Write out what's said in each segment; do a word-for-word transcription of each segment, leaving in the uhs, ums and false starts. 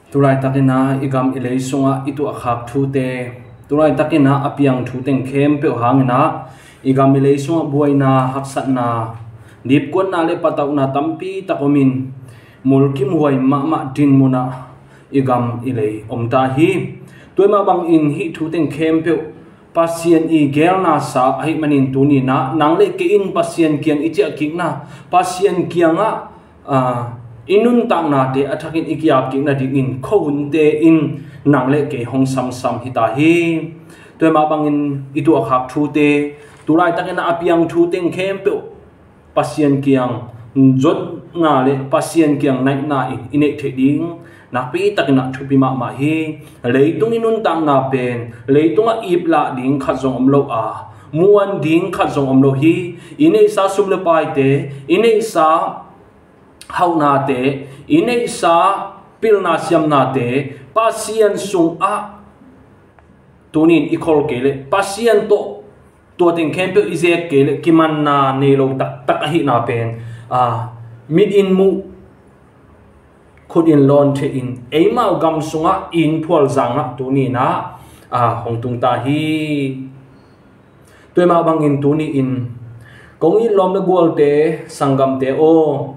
Tulaitakin ah i gam i lei sungah i tuahkhak thute, tulaitakin ah a piang thu teng khempeuh hangin ah i gam i lei sungah buaina, haksatna, dipkuatna le patauhna tampi tak omin, mulkimhuai mahmah dinmun ah i gam i lei om ta hi. Tua mah bangin hih thu teng khempeuh Pasian i gelna sa ahih manin tuni-in ah nang le kei in Pasian kiang i ciahkikna, Pasian kiangah, aa, i nuntaknate a thakin i kiapkik nadingin khuahunte in nang le kei hong samsam hi ta hi. Tua mah bangin i tuahkhak thute, tulaitakin ah a piang thu teng khempeuh Pasian kiang zotna le Pasian kiang naihna in i neih theih ding nakpi takin ah thupi mahmah hi. Leitung i nuntakna pen leitungah iplah ding khat zong om lo a, muan ding khat zong om lo hi. I neihsa sum le paite, i neihsa hauhnate, i neihsa pilna siamnate Pasian sungah tuni-in i khol kei leh, Pasian tawh tua teng khempeuh i zek kei leh kimanna nei lo taktak ahihna pen, aa, mit in muh, khut in lawn theih in eimau gam sungah inn phualzang ah tuni-in ah, aa, hong tung ta hi. Tua mah bangin tuni-in kong it lawm le gualte, sanggamte aw,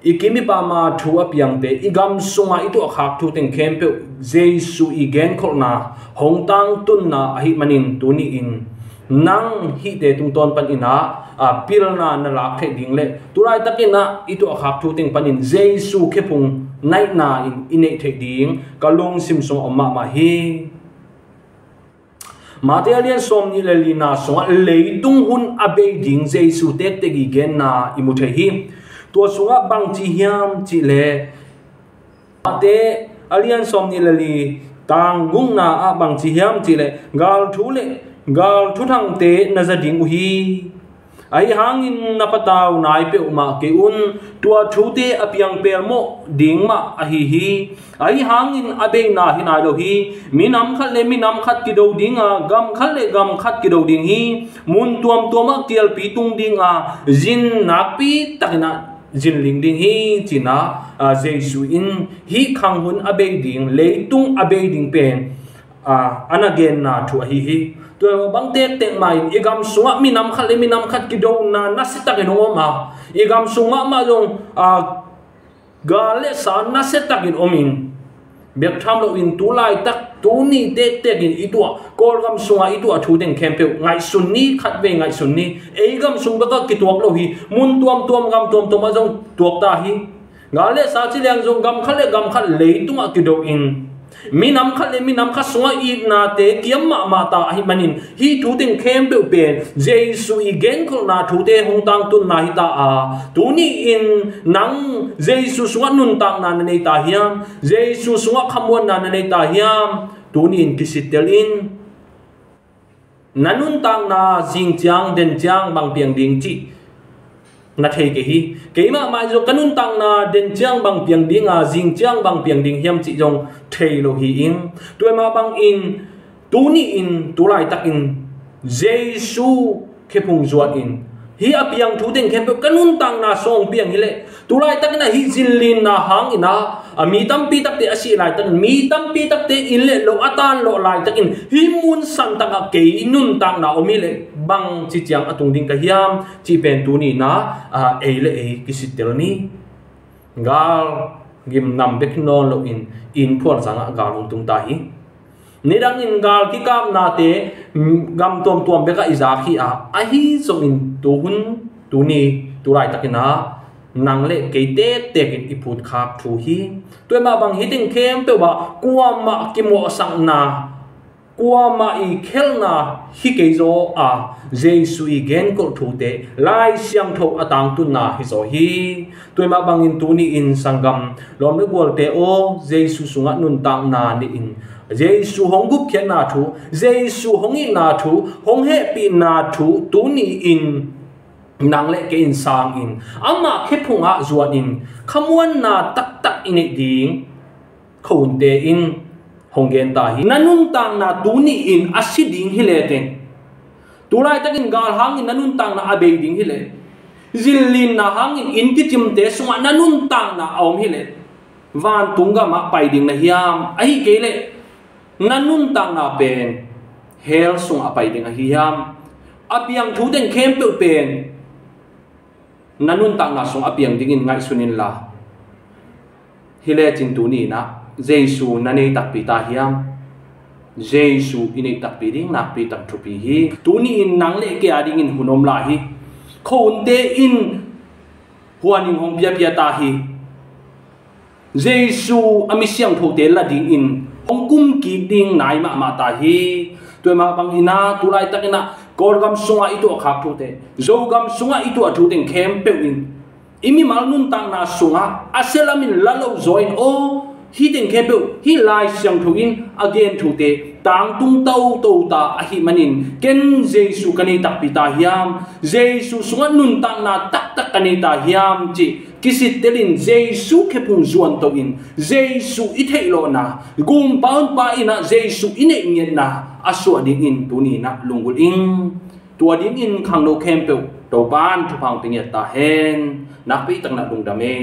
i kim i pam a thu a piangte, i gam sungah i tuahkhak thu teng khempeuh Jesu i genkholhna, hong tangtunna ahih manin tuni-in nang hihte tungtawn panin ah, aa, pilna na lak theih ding le tulaitakin ah i tuahkhak thu teng panin Jesu khephung naihna in i neih theih ding ka lungsim sungah om mahmah hi. Matthai a lian sawmnih le lina sungah leitung hun a bei ding Jesu tektek i genna i mu thei hi. Tua sungah bangci hiam cihleh, Matthai a lian sawmnih le li, tang gukna ah bangci hiam cihleh, galthu le galthuthangte na za ding uh hi. Ahi hangin na patau nai peuhmah kei un, tua thute a piang pelmawh ding mah ahi hi. Ahi hangin a beina hi nai lo hi. Minam khat le minam khat kido ding a, gam khat le gam khat kido ding hi. Mun tuamtuam ah kialpi tung ding a, zin nakpi takin ah zin ling ding hi, ci-in ah, aa, Jesu in hih khang hun a bei ding, leitung a bei ding pen, aa, a na genna thu ahi hi. Tua bang tektek mah in i gam sungah minam khat le minam khat kidona nasia takin hong om a, i gam sung mahmah zong, aa, gal le sa nasia takin om in, bek tham loin tulaitak, tuni tektek in i tuah, Kawlgam sungah i tuah thu teng khempeuh ngaihsun ni, khatvei ngaihsun ni. Ei gam sung bek ah kituak lo hi, mun tuamtuam, gam tuamtuam ah zong tuak ta hi. Gal le sa ci leng zong gam khat le gam khat leitungah kido in, minam khat le minam khat sungah itnate kiam mahmah ta ahih manin hih thu teng khempeuh pen Jesu i genkholhna thute hong tangtunna hi ta a, tuni-in nang Jesu sungah nuntakna na nei ta hiam? Jesu sungah khamuanna na nei ta hiam? Tuni-in kisittel in. Na nuntakna zing ciang, den ciang bang piang ding cih na thei kei hi. Keimah mah zong ka nuntakna den ciang bang piang ding a, zing ciang bang piang ding hiam cih zong thei lo hi in. Tua mah bangin tuni-in, tulaitakin Jesu khephung zuat in, hih a piang thu teng khempeuh ka nuntakna sung piang hileh, tulaitakin ah hih zinlinna hangin ah, a, mi tampi takte a sih laitakin, mi tampi takte inn le lo a tan lawh laitakin, hih mun santak ah kei nuntakna om hileh bangci ciang a tung ding ka hiam cih pen tuni-in ah, a, ei le ei kisittel ni. Gal gimnam bek hi nawn loin inn phualzang ah gal hong tung ta hi. Nidangin gal kikapnate, mm, gam tuamtuam bekah i zak hi a, ahi zongin tuhun, tuni, tulaitakin ah nang le kei tektekin i phutkhak thu hi. Tua mah bang hih teng khempeuh ah kuamah kimawhsakna, kuamah i khelhna hi kei zaw a, Jesu i genkolh thute, Lai Siangtho a tangtunna hi zaw hi. Tua mah bangin tuni-in sanggam lawm le gualte aw, Jesu sungah nuntakna nei in, Jesu hong gupkhiatna thu, Jesu hong itna thu, hong hehpihna thu tuni-in nang le kei in sangin, amah khephungah zuanin khamuanna taktak i neih ding khuahunte in hong gen ta hi. Na nuntakna tuni-in a si ding hileh teng, tulaitakin gal hangin na nuntakna a bei ding hileh, zinlinna hangin inn kicimte sungah na nuntakna a om hileh, Vantung gamah pai ding na hiam? Ahi kei leh na nuntakna pen hell sungah a pai ding ahi hiam? A piang thu teng khempeuh pen na nuntakna sungah a piang dingin ngaihsun inla. Hi lecin tuni inah Jesu na nei takpi ta hiam? Jesu i neih takpi ding nakpi tak thupi hi. Tuni in nang le kei a dingin hun om lai hi. Khuahunte in huaning hong piapia ta hi. Jesu a mi siangthote la dingin hong kumkik ding nai mahmah ta hi. Tua mah bang inah tu laitak inah Kawlgam sungah i tuahkhak thute, Zogam sungah i tuah thu teng khempeuh in i mimal nuntakna sungah a sia lamin la lo zaw in aw, hih teng khempeuh hih Lai Siangtho in a gen thute tangtung toto ta ahih manin ken Jesu ka nei takpi ta hiam? Jesu sungah nuntakna taktak ka nei ta hiam? Cih kisittelin Jesu khephung zuanto in Jesu i theih lawhna, Gumpa Honpa inah Jesu i neih ngiatna a suah dingin tuni inah lunggulh ing. Tua dingin khangno khempeuh Topan thupha hong pia ngiat ta hen. Nakpi tak inah lungdam e.